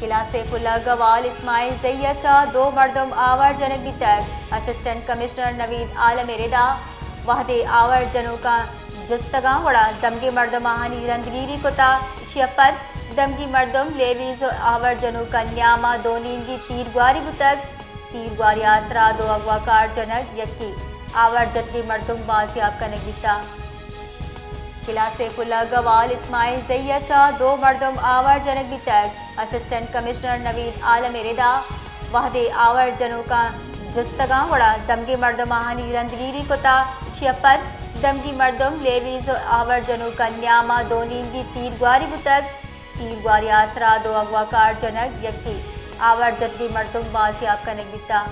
قلعہ سیف اللہ گوال اسماعیل زئی ءَ چہ دو مردم آوار جنگ بیتگ۔ اسسٹنٹ کمشنر نوید عالم ءِ ردا وھدے آوار جنوکاں جستگاں گڑا دمگی مردم آہانی رندگیری کتا۔ ایشی ءَ پد دمگی مردم لیویز ءُ آوار جنوکاں نیاما دو نیمگی تیر گواری بوتگ۔ تیر گواری ءِ آسرا دو اغواکار جنگ، یکے آوار جتگیں مردم بازیاب کنگ بیتا۔ قلعہ سیف اللہ گوال اسماعیل زئی ءَ چہ دو مردم آوار جنگ بیتگ۔ اسسٹنٹ کمشنر نوید عالم ءِ ردا وھدے آوار جنوکاں جستگاں گڑا دمگی مردم آہانی رندگیری کتا۔ ایشی ءَ پد دمگی مردم لیویز ءُ آوار جنوکاں نیاما دو نیمگی تیر گواری بوتگ۔ تیر گواری ءِ آسرا دو اغواکار جنگ، یکے آوار جتگیں مردم بازیاب کنگ بیتا۔